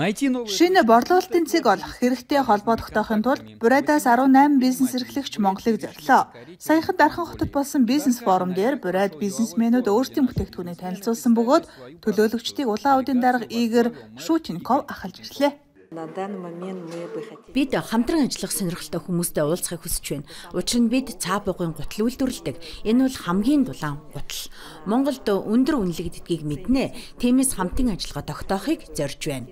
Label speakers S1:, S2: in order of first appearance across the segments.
S1: Шинэ борлуулалтын цэг олох хэрэгтэй холбоо тогтоохын тулд Бурядаас 18 бизнес эрхлэгч Монголыг зорилоо. Саяхан Дархан хотод болсон бизнес форум дээр Буряд бизнесмэнүүд өөрсдийн бүтээгдэхүүнийг танилцуулсан бөгөөд төлөөлөгчдийг Улаан-Удын дарга Игорь Шученков ахалж ирлээ.
S2: Бид хамтран ажиллах сонирхолтой хүмүүстэй уулзахыг хүсэж байна. Учир нь бид цаа бугын гутал үйлдвэрлэдэг. Энэ бол хамгийн дулаан гутал. Монголд өндөр үнэлэгддгийг мэднэ. Тиймээс хамтын ажиллагаа тогтоохыг зорж байна.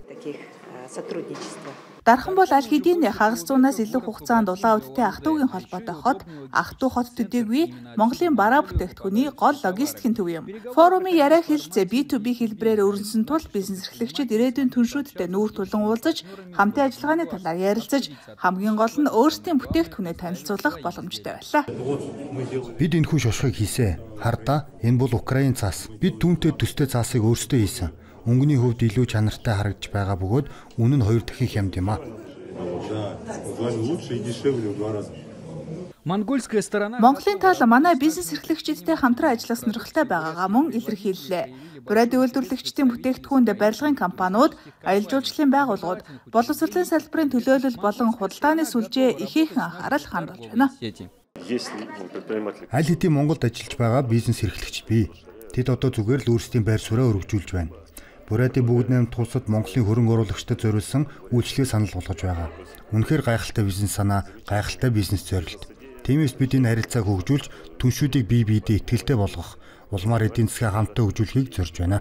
S1: Дархан бол аль хэдийн хагас зуунаас илүү хугацаанд Улаан-Удтай ах トゥ угийн холбоотой хот, ах トゥ хот төдийгүй Монголын бараа бүтээгдэхүүний гол логистикийн төв юм. Форумын яриа хэлцээ B2B хэлбэрээр өрнөсөн тул бизнес эрхлэгчид ирээдүйн түншүүдтэй нүүр тулан уулзаж, хамтын ажиллагааны талаар ярилцаж, хамгийн гол нь өөрсдийн бүтээгдэхүүнээ танилцуулах боломжтой байлаа.
S3: Бид энэхүү шошгыг хийсэн. Хардаа энэ бол Украин цаас. Бид түүнтэй төстэй цаасыг өөрсдөө хийсэн. Өнгөний хувьд илүү чанартай харагдж байгаа бөгөөд үнэ нь 2 дахин хямд юм а.
S1: Монголын тал манай бизнес эрхлэгчидтэй хамтран ажиллах сонирхолтой байгаагаа мөн илэрхийллээ. Бурядын үйлдвэрлэгчдийн бүтээгдэхүүнд барилгын компаниуд, аялал жуулчлалын байгууллагууд, боловсролын салбарын төлөөлөл болон худалдааны сүлжээ ихээхэн анхаарал хандуулж байна.
S3: Аль хэдийн Монголд ажиллаж байгаа бизнес эрхлэгч бий. Тэд одоо зүгээр л өөрсдийн байр сууриа өргөжүүлж байна. Бурядын бүгд наймд улсад Монголын хөрөнгө оруулагчдад зориулсан үйлчилгээ санал болгож байгаа. Үнэхээр гайхалтай бизнес санаа, гайхалтай бизнес зорилт. Тиймээс бид энэ харилцааг хөгжүүлж, түншүүдийг бие биедээ итгэлтэй болгох, улмаар эдийн засгаа хамтдаа хөгжүүлэхийг зорж байна.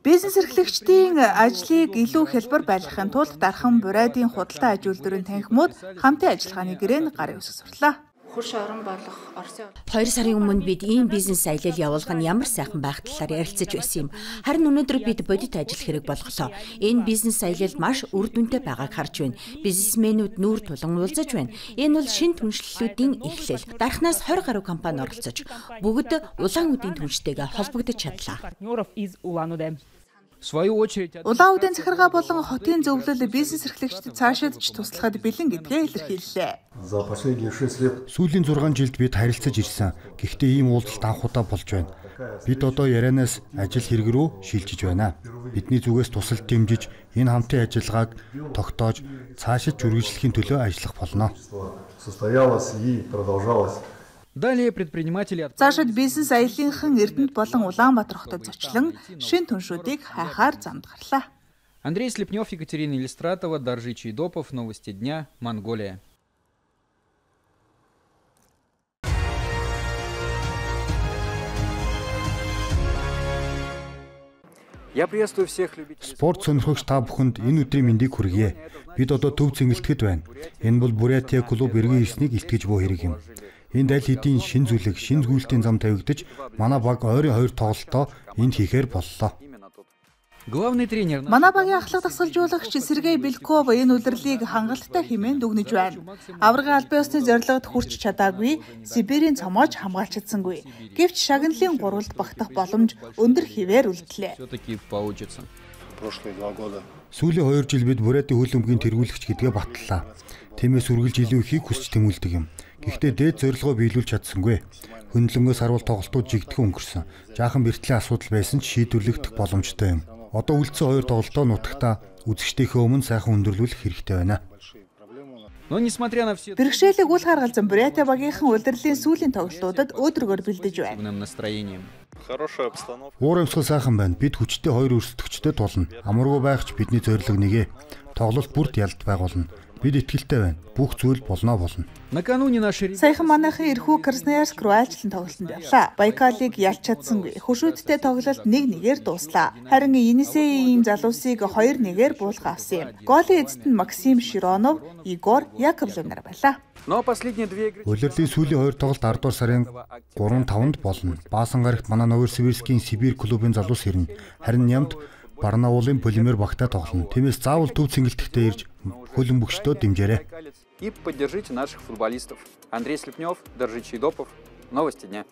S1: Бизнес эрхлэгчдийн ажлыг илүү хялбар байлгахын тулд Дархан Бурядын худалдаа аж үйлдвэрийн танхимууд хамтын ажиллагааны гэрээнд гарын үсэг сурлаа.
S2: 2 сарын өмнө бид ийм бизнес аялал явуулах нь ямар сайхан байх талаар ярилцаж байсан юм. Харин өнөөдөр бид бодит ажил хэрэг болголоо. Энэ бизнес аялал маш үр дүнтэй байгааг харж байна. Бизнесмэнүүд нүүр тулан уулзаж байна. Энэ бол шинэ түншлэлүүдийн эхлэл. Дарханаас 20 гаруй компани оролцож, бүгд Улаан-Удын түнштэйгээ холбогдож чадлаа.
S1: Улаан-Удын захиргаа болон хотын зөвлөл бизнес эрхлэгчдэд цаашид ч туслахад бэлэн гэдгээ илэрхийллээ.
S3: Сүүлийн 6 жилд бид харилцаж ирсэн. Гэхдээ ийм уулзалт анх удаа болж байна. Бид одоо ярианаас ажил хэрэг рүү шилжиж байна. Бидний зүгээс тусалж дэмжиж, энэ хамтын ажиллагааг тогтоож, цаашид үргэлжлэхийн төлөө ажиллах болно.
S1: Цаашид бизнес аяллынхан Эрдэнэт болон Улаанбаатар хотод зочлон шинэ түншүүдийг хайхаар замд гарлаа.
S4: Андрей Слепнев, Екатерина Иллистратова, Даржи Чайдопов, Новости дня, Монголия.
S3: Спорт сонирхогч та бүхэнд энэ өдрийн мэндийг хүргье. Бид одоо төв цэнгэлтэхэд байна. Энэ бол Бурятия клуб эргэн ирснийг илтгэж буй хэрэг юм. Энд аль хэдийн шин зүйлэг, шин згүйлтийн зам тавигдаж, манай баг ойрын 2 тоглолтоо энд хийхээр боллоо.
S1: Манай багийн ахлах дасгалжуулагч Сергей Белков энэ улирлыг хангалттай хэмээн дүгнэж байна. Аваргын албан ёсны зорилгод хүрч чадаагүй, Сибирийн цомоож хамгаалж чадсангүй. Гэвч шагналын гурвалд багтах боломж өндөр хэвээр үлдлээ.
S3: Сүүлийн 2 жил бид Бурятын хөлбөмбөгийн тэргүүлэгч гэдгээ батллаа. Тиймээс үргэлж илүү ихийг хүсч тэмүүлдэг юм. Гэхдээ дээд зорилгоо биелүүлж чадсангүй. Хөндлөнгөөс харуул тоглолтууд жигдэхэн өнгөрсөн. Жаахан бэртлийн асуудал байсан ч шийдвэрлэгдэх боломжтой юм. Одоо үлдсэн 2 тоглолтоо нутагтаа үзэгчдийнхээ өмнө сайхан өндөрлүүлэх хэрэгтэй байна.
S1: Бэрхшээлийг үл харгалзан Бурятия багийнхан улирлын сүүлийн тоглолтуудад өөдрөгөөр бэлдэж байна.
S3: Уур амьсгал сайхан байна. Бид хүчтэй 2 өрсөлдөгчтэй тулна. Амаргүй байх ч бидний зорилго нэгэ. Тоглолт бүрт ялд байгуулна. Бид итгэлтэй байна. Бүх зүйл болно болно.
S1: Саяхан манайхан эрхүү Красноярск руу айлчлан тоглолтод явлаа. Байкалыг ялж чадсангүй. Хөшүүдтэй тоглолт 1-1-ээр дууслаа. Харин Енисейн залуусыг 2-1-ээр буулган авсан юм. Голын эзэд нь Максим Широнов, Игор Яковлев нар байлаа.
S3: Улирлын сүүлийн 2 тоглолт 10 дугаар сарын 3-5-нд болно. Баасан гарагт манай Новосибирскийн Сибирь клубын залуус ирнэ. Харин Нямд Барнаулын полимер багтай тоглоно. Тиймээс заавал төв цэнгэлтэхдээ ирж хөлбөмбөгчдөө дэмжээрэй.
S4: И поддержите наших футболистов. Андрей Слепнев, Даржи Чайдопов. Новости дня.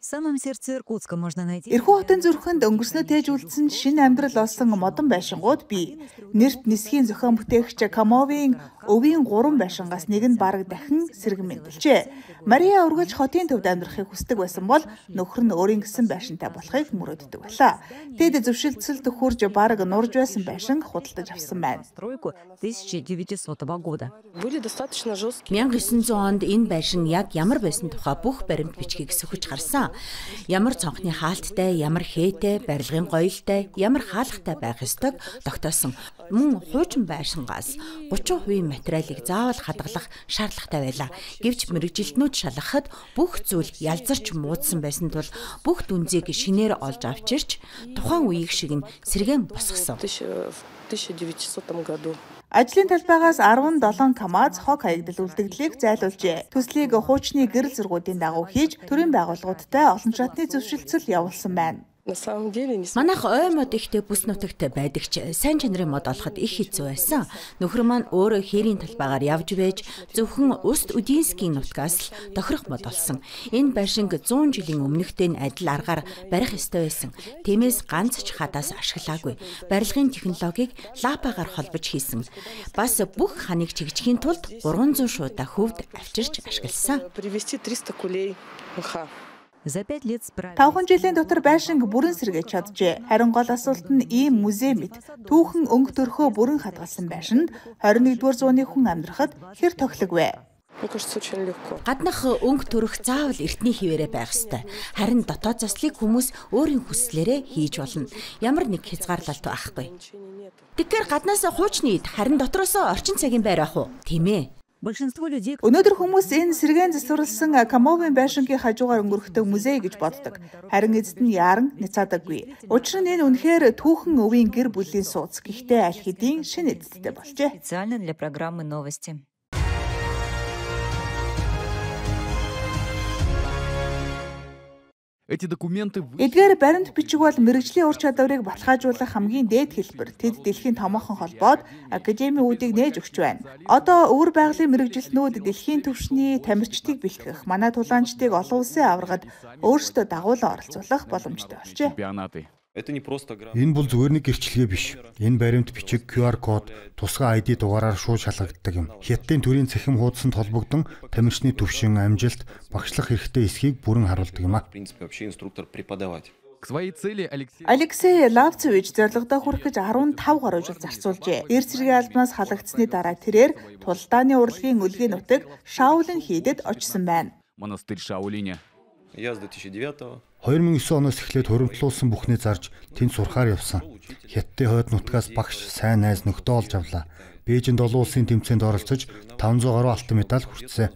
S5: самом сердце Иркутска можно найти.
S1: Эрхүү хотын зүрхэнд өнгөрснөө тээж үлдсэн шинэ амьдрал олсон модон байшингууд бий. Нэрт нисхийн зохион бүтээгч Камовын өвийн 3 байшингаас нэг нь бараг дахин сэргэн мэндэлжээ. Мария үргэлж хотын төвд амьдрахыг хүсдэг байсан бол нөхөр нь өөрийн гэсэн байшинтай болохыг мөрөөддөг байлаа. Тэд зөвшөлтсөлд хүрж бараг нурж байсан байшин худалдаж авсан байна.
S5: 1900 года.
S2: 1900 онд энэ байшин яг ямар байсан тухай бүх баримт бичгийг сөхөж гарсан. Ямар цонхны хаалттай, ямар хээтэй, барилгын гоёлтой, ямар хаалгатай байх ёстойг тогтоосон. Мөн хуучин байшингаас 30% материалыг заавал хадгалах шаардлагатай байлаа. Гэвч мэргэжилтнүүд шалгахад бүх зүйл ялзарч муудсан байсан тул бүх дүнзийг шинээр олж авчирч тухайн үеийг шиг нь сэргээн босгосон.
S6: 1900 году.
S1: Ажлын талбайгаас 17 КАМАЗ хог хаягдал үлдэгдлийг зайлуулжээ. Төслийг хуучны гэрэл зургуудын дагуу хийж төрийн байгууллагуудтай олон шатны зөвшөлтсөл явуулсан байна.
S2: Манайх ой мод ихтэй бүс нутагт байдаг ч сайн чанарын мод олоход их хэцүү байсан. Нөхөр маань өөрөө хээрийн талбайгаар явж байж зөвхөн Уст Удинскийн нутгаас л тохирох мод олсон. Энэ байшинг 100 жилийн өмнөхтэй нь адил аргаар барих ёстой байсан. Тиймээс ганц ч хадаас ашиглаагүй. Барилгын технологиг лапагаар холбож хийсэн. Бас бүх ханыг чигжихийн тулд 300 шуудаа хөвд авчирч ашигласан.
S1: 5 жилийн дотор байшинг бүрэн сэргээж чаджээ. Харин гол асуулт нь ийм музей мэт түүхэн өнгө төрхөө бүрэн хадгалсан байшинд 21-р зууны хүн амьдрахад хэр тохилог вэ?
S2: Гаднах өнгө төрөх заавал эртний хэвээрээ байх ёстой. Харин дотоод заслыг хүмүүс өөрийн хүслээрээ хийж болно. Ямар нэг хязгаарлалт байхгүй. Тэгэхээр гаднаасаа хуучны эд, харин дотроосоо орчин цагийн байр ах уу? Тийм ээ.
S1: Өнөөдөр хүмүүс энэ сэргээн засварласан Камовын байшингийн хажуугаар өнгөрөхдөө музей гэж боддог. Харин эцэст нь яаран няцаадаггүй. Учир нь энэ үнэхээр түүхэн өвийн гэр бүлийн сууц. Гэхдээ аль хэдийн шинэ эцэсттэй болжээ.
S5: Специально для программы новости.
S1: Эдгээр баримт бичиг бол мэргэжлийн ур чадварыг баталгаажуулах хамгийн дээд хэлбэр. Тэд дэлхийн томоохон холбоод академиудыг нээж өгч байна. Одоо өвөр байгалийн мэргэжилтнүүд дэлхийн түвшний тамирчдыг бэлтгэх, манай тулаанчдыг олон улсын аваргад өөрсдөө дагуулan оролцуулах боломжтой болжээ.
S3: Энэ бол зүгээр нэг гэрчлэгээ биш. Энэ баримт бичиг QR код, тусгай ID дугаараар шууд шалгагддаг юм. Хятадын төрийн цахим хуудсанд холбогдсон тамирчны түвшин, амжилт, багшлах хэрэгтэй эсхийг бүрэн харуулдаг юм а.
S1: Алексей Лавцевич зорилгодоо хүрэх гэж 15 гаруй жил зарцуулжээ. Эр цэргийн албанаас халагдсаны дараа тэрээр тулдааны урлагийн өлгийн нутаг Шаолин хийдэд очсон байна.
S7: Монастырь Шаолиня.
S3: 2009 оноос эхлээд хуримтлуулсан бүхний зарж тэнд сурахаар явсан. Хятадын хойд нутгаас багш, сайн найз нөхдөө олж авлаа. Бээжинд олон улсын тэмцээнд оролцож 500 гаруй алтан медаль хүртсэн.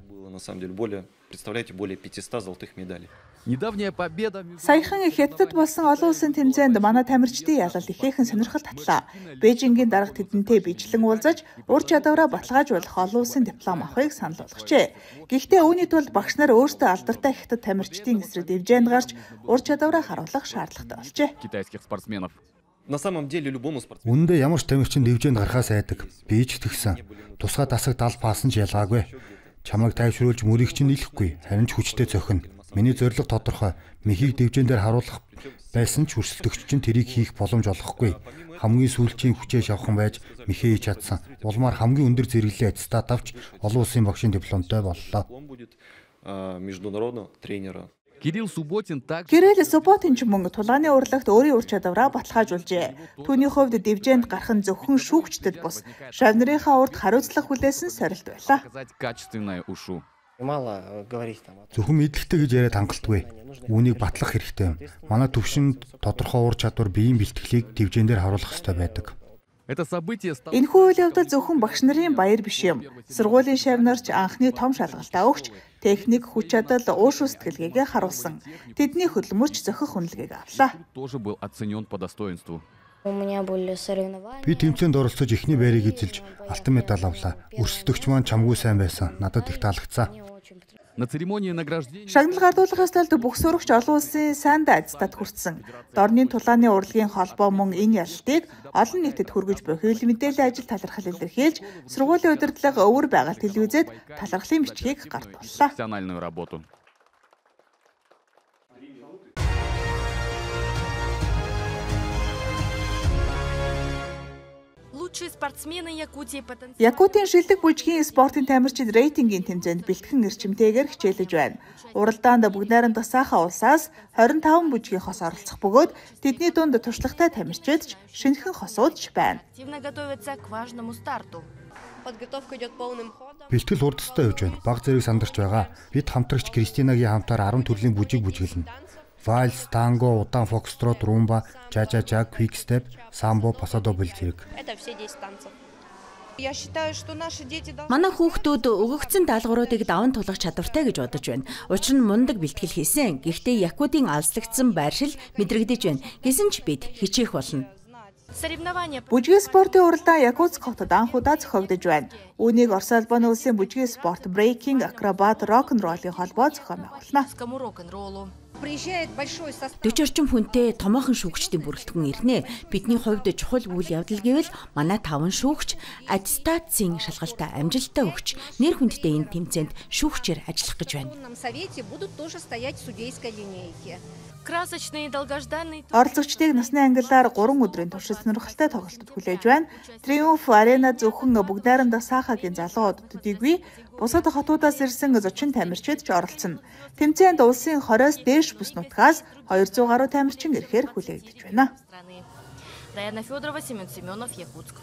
S1: Саяхан Хятадд болсон олон улсын тэмцээнд манай тамирчдын ялал ихээхэн сонирхол татлаа. Бээжингийн дарга тэдэнтэй бичлэн уулзаж ур чадвараа баталгаажуулах олон улсын диплом авахыг санал болгожээ. Гэхдээ үүний тулд багш нар өөрсдөө алдартай хятад тамирчдын эсрэг дэвжээнд гарч ур чадвараа харуулах шаардлагатай болжээ.
S3: Үнэндээ ямар ч тамирчин дэвжээнд гарахаас айдаг. Би ч тэгсэн. Тусгай дасаг 70 паасан ч ялгаагүй. Чамайг тайвшруулж мөрийг чинь нийлэхгүй, харин ч хүчтэй цохино. Миний зорилго тодорхой. Мэхийг дэвжээн дээр харуулах байсан ч өрсөлдөгч чинь тэрийг хийх боломж олгохгүй. Хамгийн сүүлчийн хүчээ шавхан байж мэхээ хийж чадсан. Улмаар хамгийн өндөр зэрэглэлийн аттестат авч олон улсын багшийн дипломтой боллоо.
S7: Кирилл Субботин
S1: ч мөн тулааны урлагт өөрийн ур чадвараа баталгаажуулжээ. Түүний хувьд дэвжээнд гарах нь зөвхөн шүүгчдэд бус шав нарынхаа урд хариуцлага хүлээсэн сорилт байлаа.
S3: Зөвхөн мэдлэгтэй гэж яриад хангалтгүй. Үүнийг батлах хэрэгтэй юм. Манай түвшинд тодорхой ур чадвар, биеийн бэлтгэлийг дэвжээн дээр харуулах ёстой байдаг.
S1: Энэхүү үйл явдал зөвхөн багш нарын баяр биш юм. Сургуулийн шав нар ч анхны том шалгалтаа өгч техник, хүч чадал, уушгүй сэтгэлгээгээ харуулсан. Тэдний хөдөлмөрч зохих үнэлгээг авлаа.
S3: Би тэмцээнд оролцож эхний байрыг эзэлж алтан медаль авлаа. Өрсөлдөгч маань чамгүй сайн байсан. Надад их таалагдсан.
S1: Шагнал гардуулах ёслолд бүх сурагч олон улсын санда аттестат хүртсэн. Дорны тулааны урлагийн холбоо мөн энэ ялалтыг олон нийтэд хүргэж буй хууль мэдээллийн ажил талархал илэрхийлж сургуулийн удирдлага өвөр байгаль телевизэд талархлын бичгийг гардууллаа.
S8: Лучшие спортсмены Якутии потенциал.
S1: Якутийн шилдэг бүжгийн спортын тамирчид рейтингийн тэмцээнд бэлтгэн эрчимтэйгээр хичээлэж байна. Уралдаанд Бүгд Найрамдах Саха улсаас 25 бүжгийн хос оролцох бөгөөд тэдний дунд туршлагатай тамирчид ч шинэхэн хосууд ч байна.
S8: Активно готовятся к важному старту.
S9: Подготовка идет полным ходом.
S3: Бэлтгэл хурдтай явж байна. Баг зэрэг сандарч байгаа. Бид хамтрагч Кристинагийн хамтаар 10 төрлийн бүжиг бүжиглэнэ. Вальс, танго, удаан фокстрот, румба, ча-ча-ча, квик-степ, самбо, пасадобль зэрэг.
S9: Это все 10 танцев. Я считаю, что наши дети должны.
S2: Манай хүүхдүүд өгөгдсөн даалгавруудыг даван туулах чадвартай гэж бодож байна. Учир нь мундаг бэлтгэл хийсэн. Гэхдээ Якутийн алслагдсан байршил мэдрэгдэж байна. Гэсэн ч бид хичээх болно.
S8: Соревнования
S1: Бүжгийн спортын уралдаан Якутск хотод анх удаа зохиогдож байна. Үүнийг Орос улбаны улсын бүжгийн спорт, брейкинг, акробат, рок-н-роллын холбоо зохион байгуулна.
S8: рок-н-роллу.
S9: Приезжает большой состав.
S2: 40 орчим хүнтэй томоохон шүүгчдийн бүрэлдэхүүн ирнэ. Бидний хувьд чухал үйл явдал гэвэл манай 5 шүүгч аттестацийн шалгалтаа амжилттай өгч нэр хүндтэй энэ тэмцээнд шүүгчээр ажиллах гэж байна.
S9: В совете будут тоже стоять в судейской линейке.
S8: Красочные и долгожданные
S1: Оролцогчдыг насны ангиллаар 3 өдрийн туршид сонирхолтой тоглолтод хүлээж байна. Триумф Арена зөвхөн Бүгд Найрамдах Сахагийн залуу төдийгүй бусад хотуудаас ирсэн зочин тамирчид ч оролцоно. Тэмцээнд улсын 20-оос дээш бүс нутгаас 200 гаруй тамирчин ирэхээр хүлээгдэж байна.
S8: страны. Даяна Федорова, Семен Семенов, Якутск.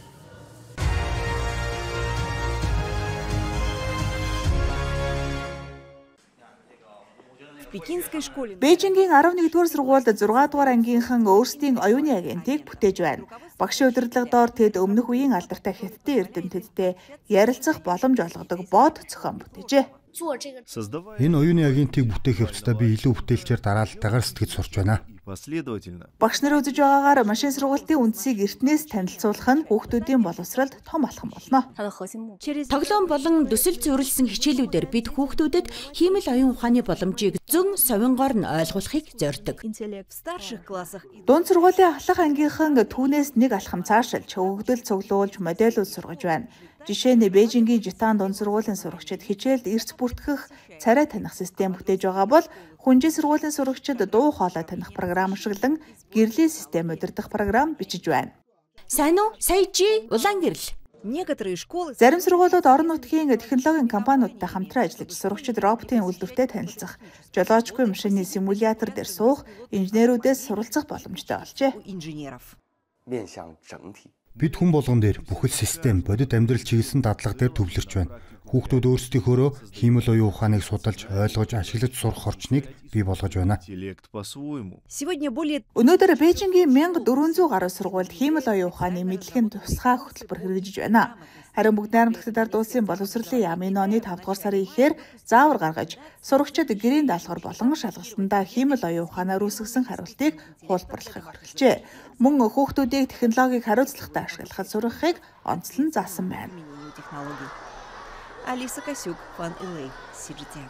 S1: Бээжингийн 11-р сургуульд 6 дугаар ангийнхан өөрсдийн оюуны агентийг бүтээж байна. Багшийн удирдлага доор тэд өмнөх үеийн алдартай хятадын эрдэмтдтэй ярилцах боломж олгодог бот зохион бүтээжээ.
S3: Энэ оюуны агентийг бүтээх явцдаа би илүү бүтээлчээр дараалалтайгаар сэтгэж сурч байна.
S10: Последовательно.
S1: Багш нар үзэж байгаагаар машин сургалтын үндсийг эртнээс танилцуулах нь хүүхдүүдийн боловсролд том алхам болно.
S2: Тоглоом болон төсөл зөвөрлсөн хичээлүүдээр бид хүүхдүүдэд хиймэл оюун ухааны боломжийг зөн совингоор нь ойлгуулахыг зорьдог.
S1: Дунд сургуулийн ахлах ангийнхан түүнээс нэг алхам цаашилж, өгөгдөл цуглуулж, модельүүд сургаж байна. Жишээ нь Бээжингийн Житан дунд сургуулийн сурагчид хичээлд эрс бүртгэх, царай таних систем бүтээж байгаа бол Хүнжи сургуулийн сурагчид дуу хоолой таних програм ашиглан гэрлийн систем удирдах програм бичиж байна.
S2: Сайн уу? Сая чи улаан гэрэл.
S5: Некоторые школы
S1: Зарим сургуулиуд орон нутгийн технологийн компаниудтай хамтран ажиллаж сурагчид роботын үйлдвэртэй танилцах, жолоочгүй машины симулятор дээр суух, инженерүүдээс суралцах боломжтой болжээ.
S5: инженеров.
S3: Бид хүн болгон дээр бүхэл систем, бодит амьдрал чиглэсэн дадлага дээр төвлөрч байна. Хүүхдүүд өөрсдийнхөөрөө хиймэл оюун ухааныг судалж, ойлгож, ашиглаж сурах орчныг бий болгож байна.
S10: Интеллект по-своему.
S5: Сегодня более
S1: Өнөөдөр Бээжингийн 1400 гаруй сургуульд хиймэл оюун ухааны мэдлэгийн тусгай хөтөлбөр хэрэгжиж байна. Харин Бүгд Найрамдах Хятад улсын боловсролын яамын ооны 5 дугаар сарын ихээр заавар гаргаж, сурагчид гэрийн даалгавар болон шалгалтандаа хиймэл оюун ухаанаар үүсгэсэн хариултыг хуулбарлахыг орхижээ. Мөн хүүхдүүдийг технологиг хариуцлагатай ашиглахад сургахыг онцлон заасан байна.
S5: применению технологий. Алиса Косюк, Фан Илэй, CGTN.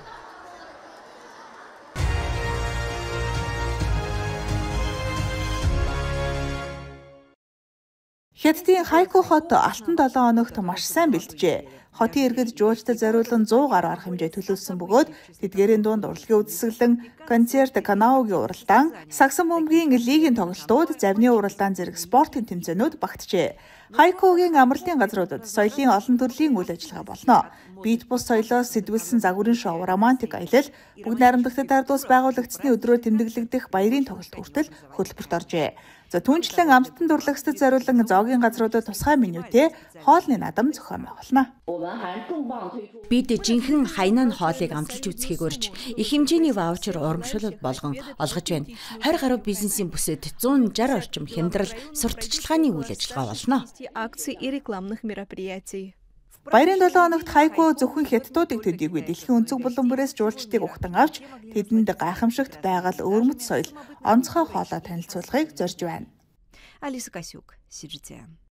S1: Хятадын Хайку хот алтан 7 хоногт маш сайн бэлджээ. Хотын иргэд жуулчдад зориулан 100 гаруй арга хэмжээ төлөвлөсөн бөгөөд тэдгээрийн дунд урлагийн үзэсгэлэн, концерт, канаогийн уралдаан, сагсан бөмбөгийн лигийн тоглолтууд, завны уралдаан зэрэг спортын тэмцээнүүд багтжээ. Хайкугийн амралтын газруудад соёлын олон төрлийн үйл ажиллагаа болно. Бит бус соёлоос сэтгүүлсэн загварын шоу, романтик аялал, Бүгд Найрамдах Хятад улс байгуулагдсаны өдрөөр тэмдэглэгдэх баярын тоглолт хүртэл хөтөлбөрт оржээ. За түүнчлэн амттан дурлагчдад зориулан зоогийн газруудад тусгай менютэй хоолны наадам зохион байгуулна.
S2: Бид жинхэнэ хайнан хоолыг амталж үзэхийг урьж, их хэмжээний ваучер урамшуулал болгон олгож байна. 20 гаруй бизнесийн бүсэд 160 орчим хямдрал сурталчилгааны үйл ажиллагаа болно.
S11: Акций и рекламных мероприятий.
S1: Баярын 7 хоногт Хайку зөвхөн хятадуудыг төдийгүй дэлхийн өнцөг булан бүрээс жуулчдыг ухтан авч тэдэнд гайхамшигт байгаль, өвөрмөц соёл, онцгой хоолой танилцуулахыг зорж байна.
S5: Алиса Косюк, CGTN.